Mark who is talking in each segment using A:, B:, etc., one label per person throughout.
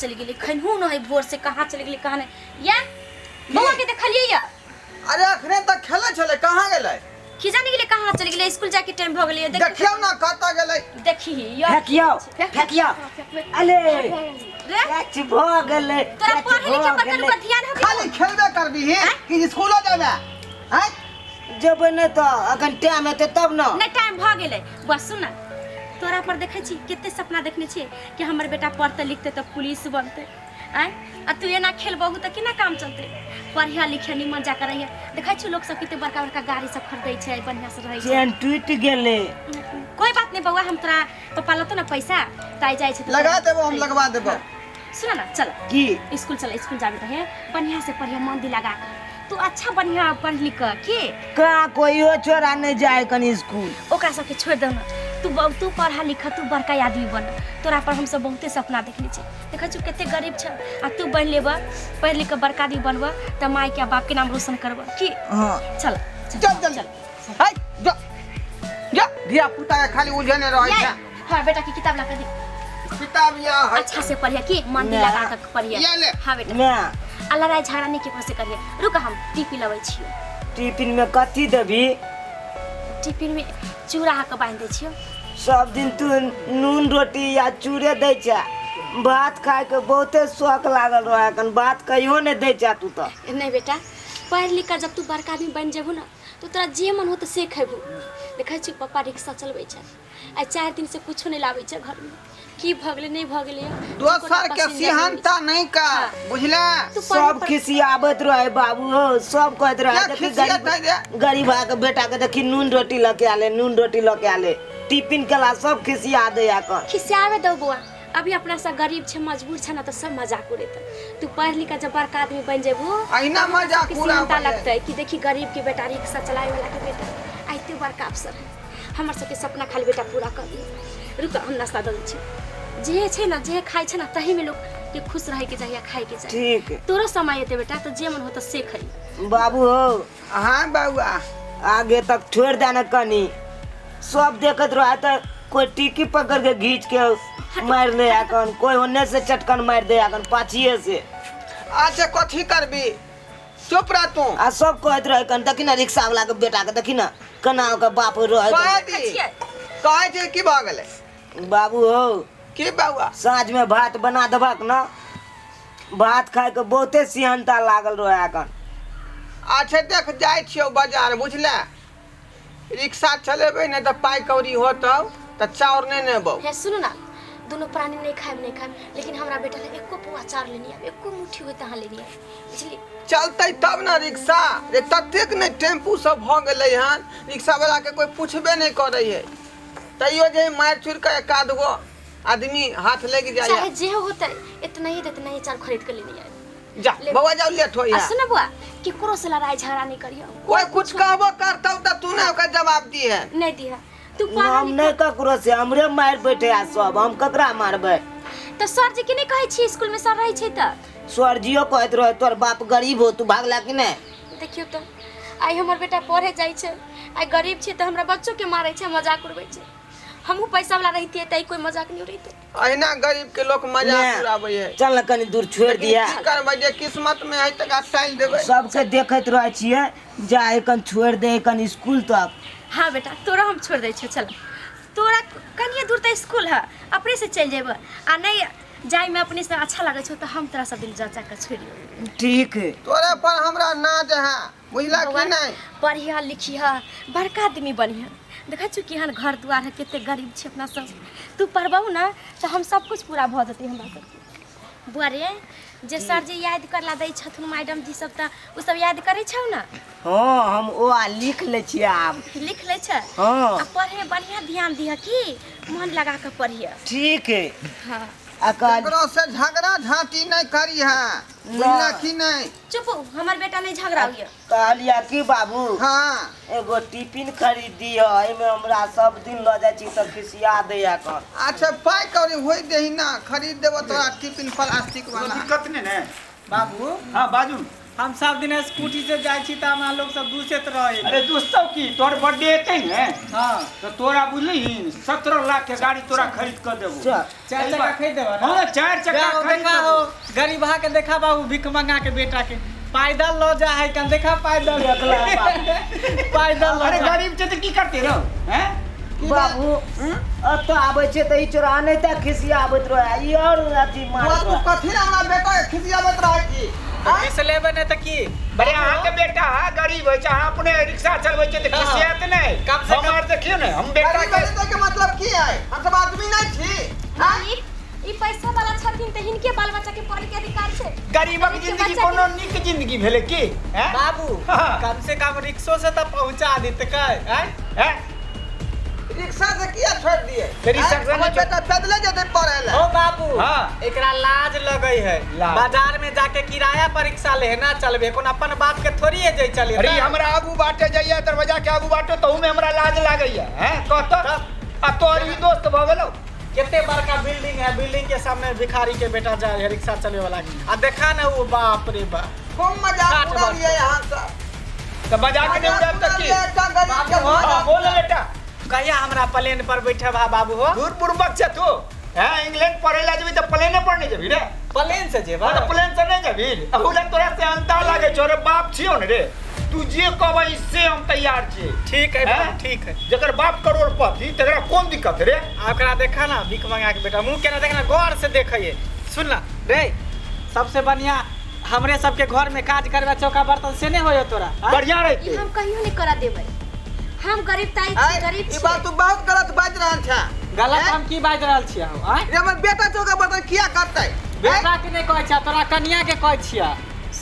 A: चलि गेलै खनहु न है भोर से कहाँ चलि गेलै कहाँ नहि या बौआ के देखलियै या
B: अरे अखने तक खेले छले कहाँ गेलै
A: की जाने गेलै कहाँ चलि गेलै स्कूल जाके टाइम भऽ गेलै देख
B: देखियौ ना कतऽ गेलै
A: देखी यो
C: फेकियो फेकियो अले
A: रे
C: कैच भऽ गेलै
A: तोरा
C: कैच
A: पढ़े लिखे
C: भऽ
A: पर
C: गेलै
A: कनिको ध्यान हो
B: खाली खेलबे करबी कि स्कूलो जेबे हैं
C: जेबै नहि तऽ अखन टाइम हेतै तब ने
A: नहि टाइम भऽ गेलै बस सुन ने तोरा पर देखै छी कते सपना देखने छियै कि हमर बेटा पढ़तै लिखतै तऽ पुलिस बनतै आँय आ तू एना खेलबहु तऽ केना काम चलतै पढ़िया लिखिया निमन जा कर रहिया देखै छियै लोक सब कते बड़का बड़का गाड़ी सब खरीदै छै बढ़िआँ से रहै छै
C: चेन टूटि गेलै
A: कोई बात नहीं बौआ हम तोरा पप्पा लतो ना पैसा तऽ आइ जाइ छै तऽ
B: लगा देबो हम लगवा देबो
A: सुन ना चल
C: की
A: स्कूल चल स्कूल जाबे रहे बढ़िया से पढ़िया मन दी लगा के तू अच्छा बढ़िया पढ़ लिख के की
C: का कोइयो छोरा नहि जाय कनि स्कूल
A: ओकरा सबके छोड़ दो ना तू तू पढ़ा लिखा तू बड़का आदमी बन तोरा पर हमसब बहुते सपना देखने छी देखै छी कते गरीब छ आ तू बनि लेबऽ पढ़ लिख के बड़का आदमी बनबऽ तऽ माय के आ बाप के नाम रोशन करबऽ की
B: हाँ
A: चल चल
B: चल चल हाय जा जा धिया पुता के खाली उलझने रहै छै
A: हाँ बेटा की किताब ला के दे
B: किताब या है
A: अच्छा से पढ़िया की मन
C: ना।
A: लगा के पढ़िया
B: या ले।
A: हाँ बेटा
C: मैं
A: आ लड़ाई झगड़ा नहीं केकरो से करिए रुक हम टिफिन लबै छियो
C: टिफिन में कथी देबी
A: टिफिन में चूड़ा के बांधि दै छियो
C: सब दिन तू नून रोटी या चूड़े दै छै भात खायके बहुते शौक लागल रहे अखन भात कहियो नहि दै छै तू तऽ
A: नहीं बेटा पढ़ लिख कर जब तू बड़का आदमी बन जेबू ना तो तोरा जे मन होतौ से खेबू देखै छी पप्पा रिक्शा चलबै छै आइ 4 दिन से कुछो नहीं लाबै छै घरमे की भऽ गेलै नहीं भऽ गेलै
B: दोसर के सिहनता नहीं कर
A: हाँ।
B: बुझले
A: तू पढ़े
C: सब
A: पर-
C: खिसियाबैत रहे बाबू हो सब कहैत रहे
B: क्या
C: देखी
B: खिसियत
C: गरीब
B: है रे?
C: गरीबा के बेटा के देखी नून रोटी लऽ के आले नून रोटी लऽ के आले टिफिन केला सब खिसिया दे आकर
A: खिसियाबे दो बौआ अभी अपना सब गरीब छै मजबूर छै ना तऽ सब मजाक उड़ेतै तू पढ़ लिख के जब बड़का आदमी बन जेबू
B: अहिना मजाक
A: किसी
B: उड़ाबै
A: चिंता लगतै कि देखी गरीब के बेटा रिक्शा चलावे वाला के बेटा आ एते बड़का अफसर है हमर सबके सपना खाली बेटा पूरा कर दिए रुक हम नाश्ता दऽ दै छी जे छै ना जे खाइ छै ना तही में लोग के खुश रहे के चाहिए आ खाए के चाहिए
C: ठीक
A: तोरो समय एते बेटा तो जे मन होतो से खाई
C: बाबू हो
B: हाँ बउआ
C: आगे तक छोड़ देना कनी सब देखत रहा तो कोई टिकी पकड़ के घींच के मार ले आकन कोई होने से चटकन मार दे आकन पाछिए से
B: अच्छा कथी करबी चुप रह तू
C: आ सब कहत रहे कन देखी ना रिक्शा वाला के बेटा के देखी ना केना ओकर बाप रहे
B: कहै दी कहै छै की भऽ गेलै
C: बाबू हो
B: की बउआ
C: साँझ में भात बना देबक ना भात खाय के बहुते सिहनता लागल रहे आकन
B: अच्छा देख जाइ छियौ बाजार बुझले रिक्शा चलेबै नहि तऽ पाइ कौड़ी होतौ तऽ चाउर नहि नेबौ
A: हे सुनू ना दोनों प्राणी नहीं खाएब नहीं खाएब लेकिन हमरा बेटा ले एको पौआ चार लेनी आब एको मुट्ठी होय तहाँ लेनी आब बुझली
B: चलतै तब ने रिक्शा रे ततेक ने टेम्पू सब भऽ गेलै हन रिक्शा वाला के कोई पुछबे नहि करै है तैयो जे मारि चुरि कऽ एक आध गो आदमी हाथ लागि जाइए
A: चाहे जे होतै इतना ही इतना ही चार खरीद के लेनी आब
B: जा बौआ जाओ लेट होइए
A: आ सुन बौआ केकरो से लड़ाई झगड़ा नहीं करियो
B: कोई कुछ कहबो करतौ तऽ तू ने ओकर जवाब दिहे
A: नहीं दिहा तू पढ़ा
C: हम
A: लिखा
C: नहीं ककरो से हमरे मार बैठे आ सब हम ककरा मारबै
A: तऽ सर जी के नहीं कहै छी स्कूल में सर रहै छै तऽ
C: सरजियो कहैत रहे तोर बाप गरीब हो तू भागला कि नहीं
A: देखियौ तऽ आइ हमर बेटा पढ़े जाइ छै आइ गरीब छै तऽ हमरा बच्चो के मारै छै मजाक उड़बै छै हमहूँ पैसा वाला रहितियै तऽ कोई मजाक नहीं उड़ैतै
B: अहिना गरीब के लोक मजाक उड़ाबै है
C: चल ना कनी दूर छोड़ दिया
B: की करबै जे किस्मत में है तकरा टालि देबै
C: सबके देखैत रहै छियै जा एखन छोड़ दे एखन स्कूल तक
A: हाँ बेटा तोरा हम छोड़ दै छियौ चल तोरा कनिए दूर तऽ स्कूल है अपने से चलि जेबऽ आ नहीं जाइमे अपने से अच्छा लागै छौ तऽ हम तोरा सब दिन जा जा कऽ छोड़ियौ
C: ठीक है
B: तोरे पर हमरा नाज है बुझला कि नहीं
A: पढ़िया लिखिया बड़का आदमी बनिहा देखै छियौ केहन घर दुआर है कते गरीब छै अपना सब तू पढ़बहु ने तऽ हम सब कुछ पूरा भऽ जेतै हमरा सबके बुआ रे जे सर जी याद करला दै छथुन मैडम जी सब तऽ ओ सब याद करै छौ ने
C: हाँ हम ओ आ लिख लै छियै आब
A: लिख लै छै
C: हाँ
A: आ पढ़े बढ़िया ध्यान दिह की मन लगा कऽ पढ़िह
C: ठीक है
A: हाँ
C: आ कल
B: ककरो से झगड़ा झांटी नहीं करी है बुझला कि नहीं
A: चुप हो, हमर बेटा नहीं झगड़ा होइए
C: कहलिया की बाबू
B: हाँ
C: एगो टिफिन खरीद दिह एहिमे हमरा सब दिन लऽ जाइ छी तऽ खिसिया दैया कन
B: अच्छा पाइ कौड़ी होई देही ना खरीद देबो तोरा टिफिन प्लास्टिक
D: कोनो
B: वाला
D: दिक्कत नहि ने
B: बाबू
D: हँ बाजू हम सब दिन स्कूटी से जाइ छी तऽ हमरा लोग सब दूसैत रहे।
E: अरे दोस्तों की तोहर बर्थडे एतै ने
D: हाँ।
E: तऽ तोरा बुझलिही 17 लाख के गाड़ी तोरा खरीद कऽ देबो।
C: चल।
D: चार चक्का खरीद देबा ना?
E: हाँ, चार चक्का
D: देखा
E: खरीद
D: देखा हो
E: देबो।
D: गरीबा के देखा बाबू, भिख मंगा के बेटा के पैदल लो जा है कन देखा पैदल।
C: देखला
D: पैदल लो
E: अरे
D: जा।
E: गरीब छै तऽ की करते रहो हैं?
C: बाबू, एतऽ आबै छै तऽ ई चोरा नहि तऽ खिसिया आबैत रहै ई और अथी
B: बुआ
C: मारैत
B: तू
C: रहै।
B: कथी ला हमरा बेटा के खिसियाबैत रहै छी? आँय?
D: घिस लेबै नहि तऽ की?
E: बड़े अहाँके बेटा गरीब होइ छै, अहाँ अपने रिक्शा चलबै छै तऽ
D: हाँ।
E: खिसियात नहि?
D: कम से कम-
E: हमर देखियौ ने हम बेटा
B: गरीब
E: के
B: के के मतलब की है? हम सब आदमी नहीं छी? आँय?
A: मालिक, ई पैसा वाला छथिन तऽ हिनके बाल बच्चा के पढ़े के अधिकार छै।
E: गरीबक
A: गरीब के
E: जिंदगी
A: बच्चा के-
E: कोनो नीक जिंदगी भेलै की हैं?
D: बाबू,
E: हाँ।
D: कम से कम रिक्शो से तऽ पहुंचा देतै आँय?
E: हैं?
B: रिक्शा से किया छोड़ दिए?
E: तऽ रिक्शा से
B: आँय? हमर
E: नहि छोड़-
B: बेटा पैदले जेतै पढ़े ला।
D: ओ बाबू,
E: हाँ।
D: एकरा लाज लगै है।
E: लाज।
D: बाजार में जाके किराया पर रिक्शा ले ना चलबे, कोनो अपन बाप के थोड़ी है जे चले।
E: अरे हमरा आगू बाटे जाइए, दरवाजा के आगू बाटे, तहू में हमरा लाज लागैया हैं? कह तऽ आ तोहर ई दोस्त भऽ गेलौ।
D: कितने बड़का बिल्डिंग है, बिल्डिंग के सामने भिखारी के बेटा जाए है रिक्शा चले वाला आ देखा ना वो, बाप रे बाप।
B: खूब मजाक
D: 60
B: उड़ा
D: वर्ष।
B: लिए यहाँ सब।
E: तऽ मजाक नहि उड़ायब तऽ की?
B: एकटा गरीब के
D: बाबू,
E: हाँ,
B: मजाक।
E: बोल बेटा।
D: कहिया हमरा प्लेन पर बैठे भा बाबू हो?
E: दूर बुड़बक छै तू हैं? इंग्लैंड पढ़े ला जेबी तऽ प्लेने पर नहि जेबी रे?
D: प्लेन से जेबा।
E: हाँ, तऽ प्लेन से नहि जेबी? अहू लग तोरा से अंता लागै छौ रे। बाप छियौ ने रे, तू जे कहबै से हम तैयार छियै।
D: ठीक है
E: हैं?
D: बाबू, ठीक है।
E: जकर बाप करोड़पति तकरा कोन दिक्कत रे?
D: आ ओकरा देखा ना, भीख मंगा के बेटा मुंह केना देखना, गौर से देखिए। सुन ना रे, सबसे बढ़िया हमरे सबके घर में काज करबे, चौका बर्तन से नहीं होयो तोरा आँय?
E: बढ़िया
A: ई
E: रहते।
A: हम कहियो नहीं करा देबै। हम गरीब ताई
B: आँय,
A: छी, गरीब
B: ई
A: छी।
B: बात तू बहुत गलत बाजि रहल छे।
D: गलत
B: आँय?
D: हम की बाजि रहल छियै हम, आँय?
B: रे, हमर बेटा चौका बर्तन किया करतै? आँय?
D: बेटा के नहीं कहै छियै, तोरा कनिया के कहै छियै।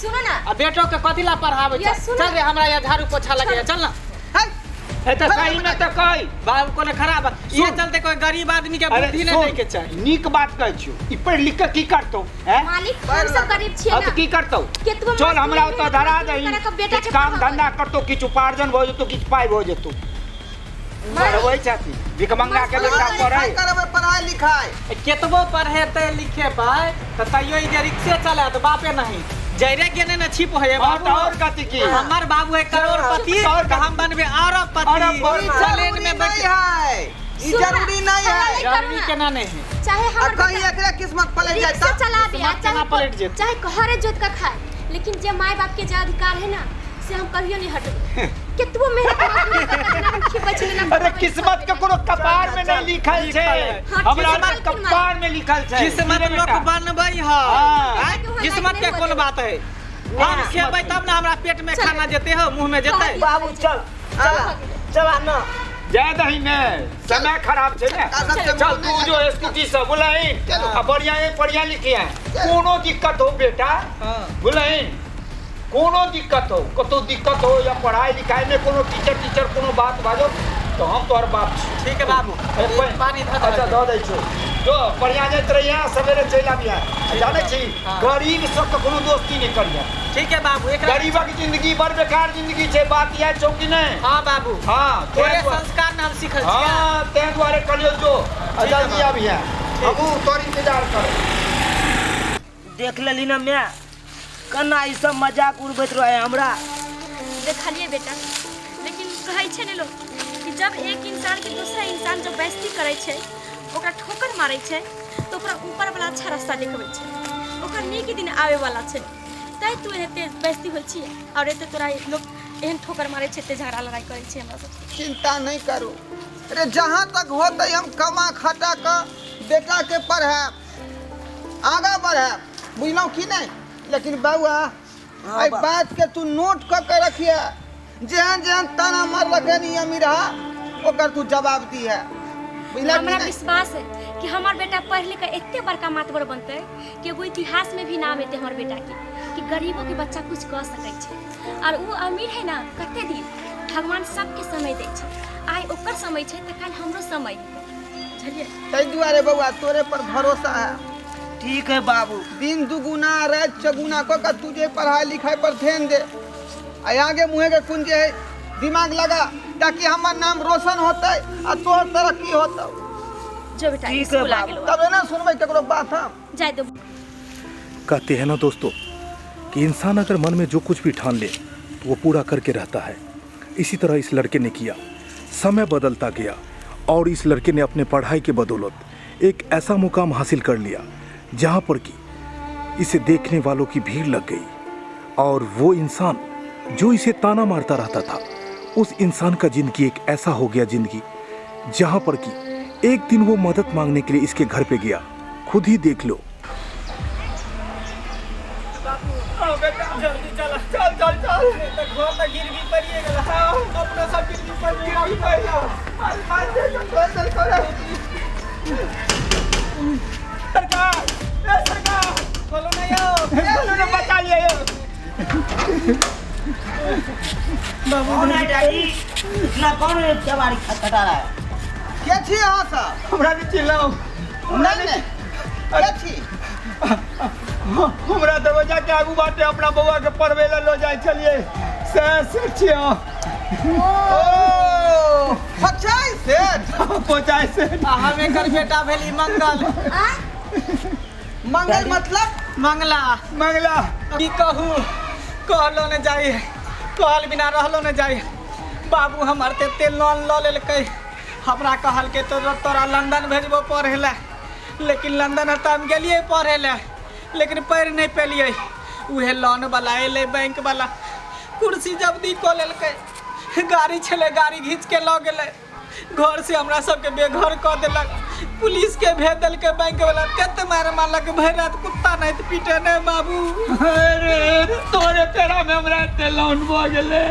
A: सुनो ना।
D: आ बेटो के कथी ला पढ़ाबै
A: या
D: छै?
A: सुनो।
D: चल रे, हमरा यहाँ झाड़ू पोछा लगे, चल ना।
B: है?
E: ए तऽ सही में तऽ कहै।
D: बाबू, कोनो खराब ये
E: सुन।
D: चलते कोई गरीब आदमी के
E: अरे
D: बुद्धि नहीं
E: सुन,
D: दै के चाही।
E: नीक बात कहै छियौ, ई पढ़ि लिख कऽ की करतौ हैं?
A: मालिक, हम सब गरीब छियै
E: हाँ
A: ना।
E: तऽ की करतौ?
A: केतबो
E: चल
A: मजदूरी
E: हमरा ओतऽ
A: मेहनत
E: धरा
A: मजदूरी
E: दही,
A: करा कऽ बेटा
E: किछु
A: के
E: काम
A: पढ़ाबै।
E: धंधा करतौ, किछु उपार्जन भऽ जेतौ, किछु पाइ भऽ जेतौ। पढ़बै छथिन भिखमंगा के बेटा
B: पढ़ाई
E: पढ़ै
B: लिखाई करबै, पढ़ाई लिखाई।
D: केतबो पढ़ेतै लिखेबै तऽ तैयो ई जे रिक्शे चलायत बापे नहीं जैरे के ने छिप होय
E: हाँ,
D: बाबू।
E: तऽ और कथी की?
D: हमर बाबू है करोड़पति
E: और
D: तऽ हम बनबे अरबपति।
E: अरबपति।
B: ई
D: प्लेन
B: जरूरी
D: में
B: नहीं
D: बैठ
B: है, ई
A: सुन ना,
B: जरूरी नहीं
A: हमरा
B: है।
A: नहीं
D: जरूरी
A: करू ना।
D: केना नहीं है?
A: चाहे
B: आ
A: हमर
B: कहीं
A: बेटा
B: एकरा किस्मत पलट जाए
A: रिक्शा
B: तऽ
A: चला दे,
D: किस्मत
A: चाहे
D: केना पलटि जेतै?
A: चाहे घरे जोत के खाए, लेकिन जे माय बाप के जे अधिकार है ना से हम कहियो नहीं हटबै। केतबो मेहनत मजदूरी कऽ के ना हम खिबै छी ना
E: अरे
A: पढ़बै छी।
E: किस्मत के कोनो कपार में नहीं लिखल छै।
A: हाँ,
E: हमरा
A: किस्मत
E: कपार में लिखल छै।
D: किस्मत
E: रे
D: लोक
E: बेटा।
D: बनबै है।
E: हाँ।
D: आँय? किस्मत के कोन बात है? हम खेबै तब ना हमरा पेट में
A: चल।
D: खाना जेतै हो, मुंह में जेतै।
C: बाबू, चल चल चल ना।
E: जाय दही ने, समय खराब छै ने।
B: आ सबसे
E: चल
B: मुँह
E: तू
B: नहीं
E: जो स्कूटी से बुलाइन
B: चलो।
E: आ बढ़िया पढ़िया लिखिया, कोनो दिक्कत हो बेटा,
D: हाँ।
E: बुलाइन, कोनो दिक्कत हो, कतौ दिक्कत हो या पढ़ाई लिखाई में कोनो टीचर टीचर कोनो बात बाजो तो हम तोहर बाप छी।
D: ठीक है बाबू।
E: ए,
D: पानी धऽ दे।
E: अच्छा, दऽ दै छौ। जो बढ़िया जाइत रहिया, सवेरे चलि आबिहा। जानै छी,
D: हाँ।
E: गरीब से कखनो दोस्ती नहि करिहा।
D: ठीक है बाबू, एकरा
E: गरीबक जिंदगी बड़ बेकार जिंदगी छै। बात इएह छौ कि नहि?
D: हाँ बाबू।
E: हाँ,
D: तोरे
E: तें दुआरे-
D: संस्कार ने हम सीखल छियै।
E: हाँ, तें दुआरे कहलियौ जो आ
D: है
E: जल्दी
D: बाबू।
E: आबिहे, हमहूँ तोहर इंतजार करब।
C: देख लेली ना मैं, केना ई सब मजाक उड़बैत रहे हमरा।
A: देखलिए बेटा, लेकिन कहै छै ने लोग कि जब एक इंसान के दूसरा इंसान जब बेइज्जती करै छै, ओकरा ठोकर मारै छै, तऽ ओकरा ऊपर वाला अच्छा रास्ता देखबै छै, ओकर नीक दिन आबै वाला छै। तैं तू एते बेइज्जती होइ छी और एते तोरा लोग एहन ठोकर मारै छै, एते झगड़ा लड़ाई करै छै हमरा सबसँ।
B: चिंता नहीं करू अरे, जहाँ तक होते हम कमा खटा कऽ बेटा के पढ़ायब, आगाँ बढ़ायब, बुझलहुँ कि नहि? लेकिन बौआ, एहि बात के तू नोट कऽ के रखिए, जेहन जेहन ताना मारलक हन ई अमीरहा, ओकर तू जवाब दिहे, बुझलक कि
A: हमरा
B: नहि?
A: विश्वास है कि हमर बेटा पढ़ लिख के एते बड़का मातबर बनतै कि एगो इतिहास में भी नाम एतै हमर बेटा के, कि गरीबों के बच्चा कुछ कऽ सकै छै। और उ अमीर है ना कते दिन, भगवान सबके समय दै छै। आइ ओकर समय छै तऽ काल्हि हमरो समय हेतै, बुझलियै?
B: ताहि दुआरे बौआ, तोरे पर भरोसा है।
C: ठीक है बाबू।
B: दिन दुगुना राति चौगुना कऽ के तू जे पढ़ाई लिखाई पर ध्यान दे आ आगे मुँहे के कुन जे है दिमाग लगा, ताकि हमर नाम रोशन होतै आ तोहर तरक्की होतौ।
A: जो बेटा,
C: ठीक है
A: स्कूल आ
C: बाबू।
A: गेलो।
B: तब एना सुनबै ककरो बात हम?
A: जाय दो।
F: कहते हैं ना दोस्तों, कि इंसान अगर मन में जो कुछ भी ठान ले तो वो पूरा करके रहता है। इसी तरह इस लड़के ने किया। समय बदलता गया और इस लड़के ने अपने पढ़ाई के बदौलत एक ऐसा मुकाम हासिल कर लिया जहाँ पर कि इसे देखने वालों की भीड़ लग गई और वो इंसान जो इसे ताना मारता रहता था, उस इंसान का ज़िंदगी एक ऐसा हो गया ज़िंदगी जहाँ पर कि एक दिन वो मदद मांगने के लिए इसके घर पे गया। खुद ही देख लो।
D: जल्दी चल चल चल चल, नहीं तो घर तक गिरवी पड़िए गेल। हाँ, अपना सब गिरवी पड़ गिरवी पड़ जाओ। मार मार दे, चल चल चल।
E: सरकार, ए सरकार,
D: बोलो ना यो,
E: बोलो ना, बचा लिया यो।
D: बाबू
C: कौन है डैडी? इतना कौन केवाड़ी खटखटा रहा है?
B: के छी अहाँ सब?
E: हमरा नहीं चिल्लाओ।
B: नहीं नहीं, के छी?
E: हमरा दरवाजा के आगू बाटे अपना बउआ के पढ़वे ला लो जाय छलिए, से सेठ छियै।
B: ओ पचाई सेठ,
E: पहुंचाए सेठ।
D: आ हम एकर बेटा भेली मंगल।
B: मंगल मतलब
D: मंगला।
E: मंगला।
D: की कहू, कहलो ने जाई, कहल बिना रहलो ने जाई। बाबू हमर तेते लोन लऽ लेलकै, हमरा कहलकै तो तोरा लंदन भेजबो पढ़े लए, लेकिन लंदन तऽ हम गेलियै पढ़े लए, लेकिन पढ़ि नहि पेलियै। उहे लोन वाला एलै, बैंक वाला, कुर्सी जब्ती कऽ लेलकै, गाड़ी छलै गाड़ी घीच के लऽ गेलै, घर से हमरा सबके बेघर कऽ देलक, पुलिस के भेज देलकै बैंक वाला। तेते मारि मारलक भरि राति कुत्ता नहि तऽ पीटे नहि बाबू।
E: अरे तोरे पेड़ा में हमरा एते लोन भऽ गेलै।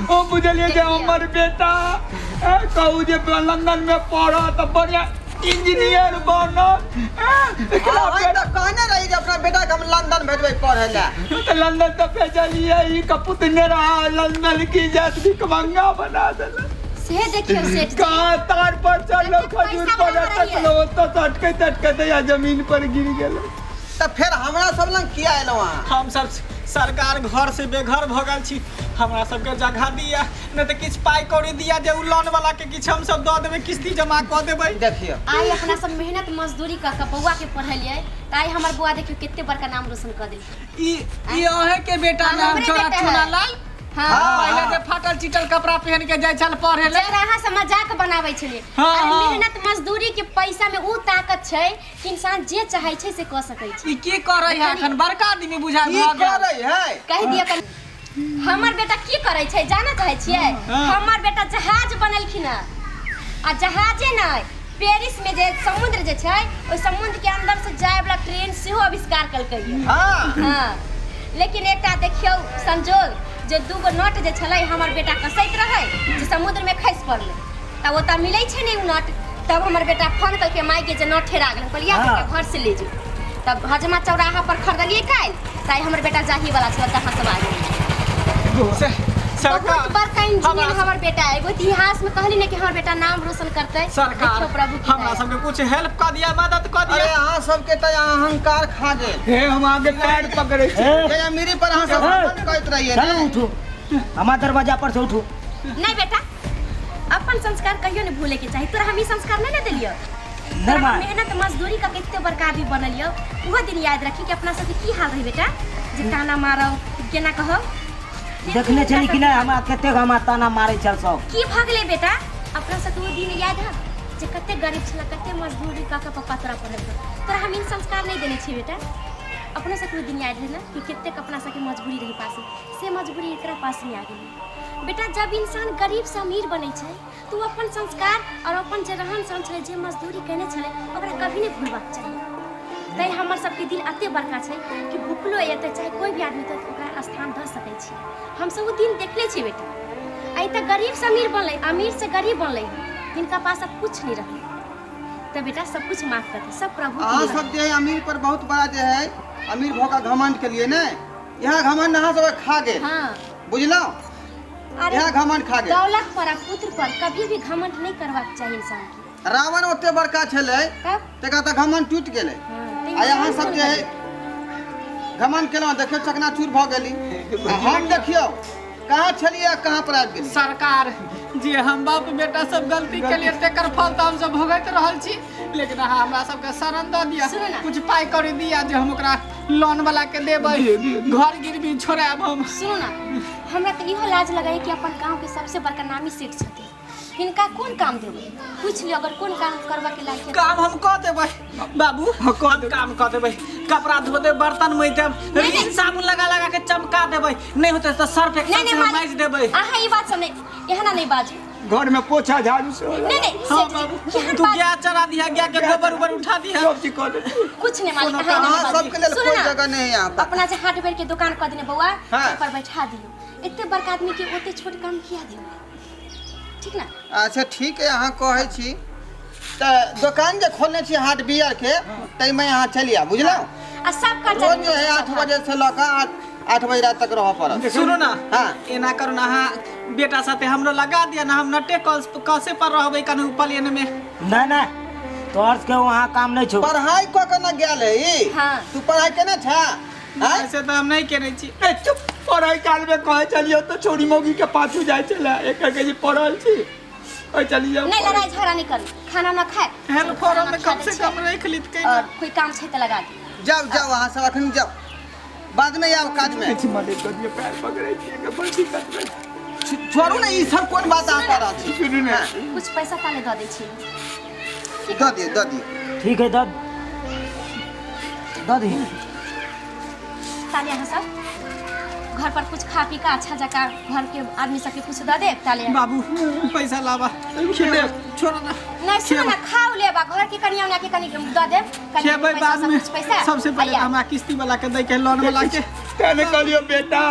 E: हम बुझलियै जे हमर बेटा कहू जे लंदन में पढ़त तऽ बढ़िया इंजीनियर बनत। एकरा
B: अहाँ तऽ कहने रही जे अपना बेटा के हम लंदन भेजबै पढ़े लए।
E: तऽ लंदन तऽ भेजलियै, ई कपुतने रहा लंदन की जात भिखमंगा बना देलक।
A: से देखियौ सेठ जी,
E: कहाँ तार पर चढ़लो, खजूर
A: पैसा
E: पर
A: बना रही है।
E: अटकलो, ओतऽ अटकैत अटकैत या जमीन पर गिर गेलै।
B: तऽ फेर हमरा सब लग किया एलहुँ अहाँ?
D: हम सब सरकार घर से बेघर भऽ गेल छी, हमरा सबके जगह दिया, नहि तऽ किछु पाइ कौड़ी दिया जे उ लोन वाला के किछु हम सब दऽ देबै, किस्ती जमा कऽ देबै।
B: देखियौ
A: आइ अपना सब मेहनत मजदूरी कऽ कऽ बौआ के पढ़लियै तऽ आइ हमर बौआ देखियौ कते बड़का नाम रोशन कऽ देलकै।
D: ई अहें के बेटा
A: हाँ,
D: नाम
A: हमरे
D: छोड़ा
A: बेटा है।
D: चुना लाल।
A: हाँ।
D: पहिले जे फाटल चिटल कपड़ा पहन के जाइ छल पढ़े ले,
A: जकरा अहाँ सब मजाक बनाबै छलियै।
D: हाँ,
A: अरे
D: हाँ।
A: मेहनत मजदूरी के पैसा में उ ताकत छै कि इंसान जे चाहे छै से कऽ सकै छै।
D: ई की करै है एखन बड़का आदमी बुझाय
B: की
D: भऽ गेल।
B: करै है?
A: कहि दिअ कनि, हमर बेटा की करै छै जाना चाहै छियै? हमर बेटा जहाज बनेलखिन हँ, आ जहाजे नहि, पेरिस में जे समुद्र जे छै ओहि समुद्र के अंदर से जाय वाला ट्रेन सेहो आविष्कार केलकै।
B: हाँ।
A: हाँ, लेकिन एकटा देखियौ संजोग जे दूगो नट जे छलै हमर बेटा कसैत रहै जे समुद्र में खसि पड़लै, तब ओतऽ मिलै छै नहि उ नट। तब हमर बेटा फोन केलकै माय के जे नट हेरा गेल। हम कहलियै
C: हाँ।
A: बेटा घर से ले जो। तब हजमा चौराहा पर खरीदलियै काल्हि, ताइ हमर बेटा जाही वाला छल तहाँ सब आ गेलै।
D: सरकार
A: बहुत बड़का इंजीनियर
D: हमरा-
A: हमर बेटा है। एगो इतिहास में कहली ने कि हमर बेटा नाम रोशन करतै।
D: सरकार
A: देखियौ प्रभु की
D: हमरा
A: दया।
D: सबके कुछ हेल्प कऽ दिया, मदद कऽ
B: अरे
D: दिया।
B: अहाँ सबके तऽ अहंकार खा गेल।
E: हे हम आगे पैर पकड़ै छी।
B: जे अमीरी पर अहाँ सब घमंड करैत रहियै
C: चलो
B: ने।
C: उठो, हमारे दरवाजा पर से उठो।
A: नहीं बेटा, अपन संस्कार कहियो नहीं भूले के चाही। तोरा हम ई संस्कार नहीं ने देलियौ।
C: नहीं
A: तोरा हम
C: माय।
A: मेहनत मजदूरी कऽ के एते बड़का आदमी बनलियौ, उहो दिन याद रखी कि अपना सबके की हाल रही बेटा, जे ताना मारौ केना कहौ।
C: देखने छली कि नहीं हमरा कतेक हमरा ताना मारे छल सब।
A: की भऽ गेलै बेटा, अपना सबके ओ दिन याद है जे कते गरीब छल, कते मजदूरी कऽ के पप्पा तोरा पढ़ेलकौ। तोरा हम ई संस्कार नहीं देने छियै बेटा। अपना सबके ओ दिन याद है ना कि कतेक अपना सबके मजबूरी रही पास, से मजबूरी एकरा पास नहीं आ गेलै बेटा। जब इंसान गरीब से अमीर बनै छै तो ओ अपन संस्कार और अपन जे रहन सहन छलै, जे मजदूरी केने छलै, ओकरा कभी नहीं भूलबाक चाही। तैँ हमर सबके दिल एते बड़का छै कि भुखलो एतै चाहे कोई भी आदमी तऽ ओकरा स्थान दऽ सकै छी। हमसब ओ दिन देखले छियै बेटा। आइ तऽ गरीब से अमीर बनलै, अमीर से गरीब बनलै, जिनका पास अब कुछ नहीं रहलै। तऽ बेटा सब कुछ माफ कर दे, सब प्रभु के
B: अहाँ
A: देन।
B: सब जे है अमीर पर बहुत बड़ा जे है अमीर भऽ कऽ घमंड के लिए ने, यहाँ घमंड अहाँ सब खा गेल।
A: हाँ।
B: बुझलहुँ?
A: अरे
B: यहाँ घमंड खा गेल।
A: दौलत पर आ पुत्र पर कभी भी घमंड नहीं करबाक चाही इंसान के।
B: रावण ओते बड़का छलै
A: तब
B: तकरा तऽ घमंड टूटि गेलै।
A: हाँ, तऽ
B: आ यहाँ
A: इंसान
B: सब
A: कोन
B: जे है
A: गरीब?
B: घमंड केलहुँ, देखियौ चकनाचूर भऽ गेली। आ हम देखियौ कहाँ छलियै कहाँ पर आबि गेलियै?
D: सरकार जे हम बाप बेटा सब गलती केलिए तेकर फल तऽ हमसब भोगैत रहल छी, लेकिन अहाँ हमरा सबके शरण दऽ दिअ,
A: सुनू ना।
D: कुछ पाइ कौड़ी दिअ जे हम ओकरा लोन वाला के देबै, घर गिरवी छोड़ायब हम।
A: सुनू ना, हमरा तऽ इहो लाज लगैए कि अपन गाँवके सबसे बड़का नामी सेठ छथिन, हिनका कोन काम देबै? पूछि लियौ अगर कोन काम करबऽ के लायक है।
D: काम हम कऽ देबै बाबू, कऽ देबै, काम कऽ देबै, कपड़ा धो देबै, बर्तन मजि देब,
A: नहीं।
D: रिन साबुन लगा लगा के चमका देबै, नहीं होतै तऽ सर्फ
A: नहीं
D: एक्सेल
A: नहीं
D: से
A: मालिक,
D: माजि देबै।
A: अहाँ ई बात सब नहीं, एहना नहीं बाजू।
E: घर में पोछा झाड़ू से
A: नहीं नहीं
D: हाँ
A: सेठ जी,
D: बाबू,
A: एहन
D: तू
A: बात
D: गाय चरा दिहा, गाय के गोबर उबर उठा दिहा।
E: सब चीज कऽ देबै।
A: कुछ नहीं मालिक,
D: कोनो
A: अहाँ
D: काम
A: एना
B: अहाँ
A: नहीं बाजू।
B: सबके लेल
A: सुनू
B: कोई
A: ना,
B: जगह नहीं है यहाँ पर।
A: अपना जे हार्डवेयर के दुकान कऽ देने बौआ,
B: हाँ।
A: ओहि पर बैठा दियौ। एते बड़का आदमी के ओते छोट काम किया देबै? ठीक ना?
B: अच्छा ठीक है, अहाँ कहै छी तऽ दोकान जे खोलने छी हार्डवेयर के, ताहिमे अहाँ चलि आउ, बुझलहुँ?
A: आ सब खर्चा
B: रोज जे है 8 बजे से लऽ कऽ 8 बजे राति तक रहऽ पड़त।
D: सुनू ना,
B: हाँ।
D: एना करू ना, अहाँ बेटा साथे हमरो लगा दिया ना, हम नटे कसे पर रहबै कनि प्लेन में।
C: ना ना, तोहर के वहाँ काम नहीं छौ।
B: पढ़ाई कऽ के ना गेल है ई?
A: हाँ।
B: तू पढ़ाई केने छा? आँय?
D: ऐसे तऽ हम नहीं केने छी।
E: ए चुप, पढ़ै काल में कहै छलियौ तऽ छोरी मौगी के पाछू जाइ छलै, एकर कहै छी पढ़ल छी, कहै छलियै
A: नहीं, लड़ाई झगड़ा नहीं करू, खाना ना खाए,
D: हेल्प फॉर्म में
A: खाना
D: कम से
A: खा
D: कम
A: दै
D: रख लीत
A: छियै।
D: कहीं।
A: और कोई काम छै तऽ लगा दी।
B: जाउ जाउ, अहाँ सब अखन जाउ, बाद में आउ काज में।
E: किछु मदद कऽ दियौ, पैर पकड़ै छियै के बड़ी दिक्कत भेल।
B: छोड़ू ने, ई सब कोन बात अहाँ कऽ रहल छी?
E: सुनू ने,
A: कुछ पैसा ताले दऽ दै छियै।
B: दऽ दियौ, दऽ दियौ।
C: ठीक है, दऽ दऽ दी।
A: ताले अहाँ सब घर पर कुछ खा पी का अच्छा जकाँ घर के आदमी सबके कुछ दऽ देब ताले।
D: बाबू पैसा लाबा, छोड़ो ना।
A: नहीं सुनो ना, खाओ लेबा, घर के कनिया उनिया के कनी दऽ देब, कनिया के
D: खेबै
A: पैसा
D: बाद
A: सब
D: में।
A: कुछ पैसा।
D: सबसे पहले
A: आइया।
D: हमरा किस्ती वाला के दै के, लोन वाला के।
E: तेने कहलियौ बेटा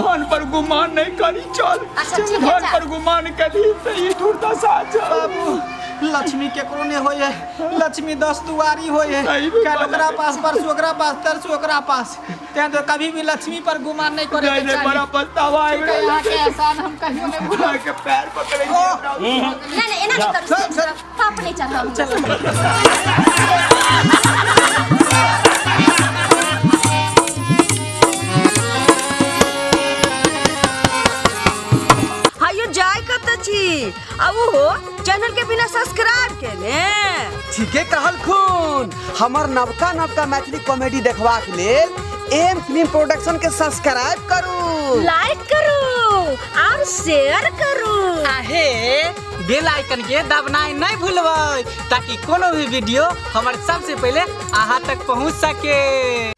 E: धन पर गुमान नहीं करी, चल।
A: अच्छा, ठीक है,
E: धन
A: जा।
E: पर गुमान करी तऽ ई दुर्दशा छौ।
D: बाबू लक्ष्मी केकरो नहीं होय है, लक्ष्मी 10 दुआरी होय है,
E: सही में
D: काल्हि
E: कहला।
D: ओकरा पास, परसू ओकरा पास, तरसू ओकरा पास, तें तो कभी भी लक्ष्मी पर गुमान नहीं करे
E: नहीं
D: के
E: नहीं,
D: चाही।
E: बड़ा पछतावा
D: ठीक
E: आबि
D: है,
E: रहल
D: यहाँ के
E: छै।
D: एहसान हम कहियो नहीं भूलब।
E: अहाँके पैर पकड़ै छी हमरा।
A: नहीं नहीं, एना नहीं करू,
B: चल, चल।
A: पाप नहीं चढ़ाउ हमरा।
G: हायो जाय कत छी आ उहो चैनल के बिना सब्सक्राइब केने?
H: ठीके कहलखुन, हमर नवका नवका मैथिली कॉमेडी देखबाक लेल एम फिल्म प्रोडक्शन के सब्सक्राइब करू,
G: लाइक करू और शेयर करू।
D: आहे बेल आइकन के दबनाइ नहीं भूलबै ताकि कोनो भी वीडियो हमर सबसे पहले अहाँ तक पहुँच सके।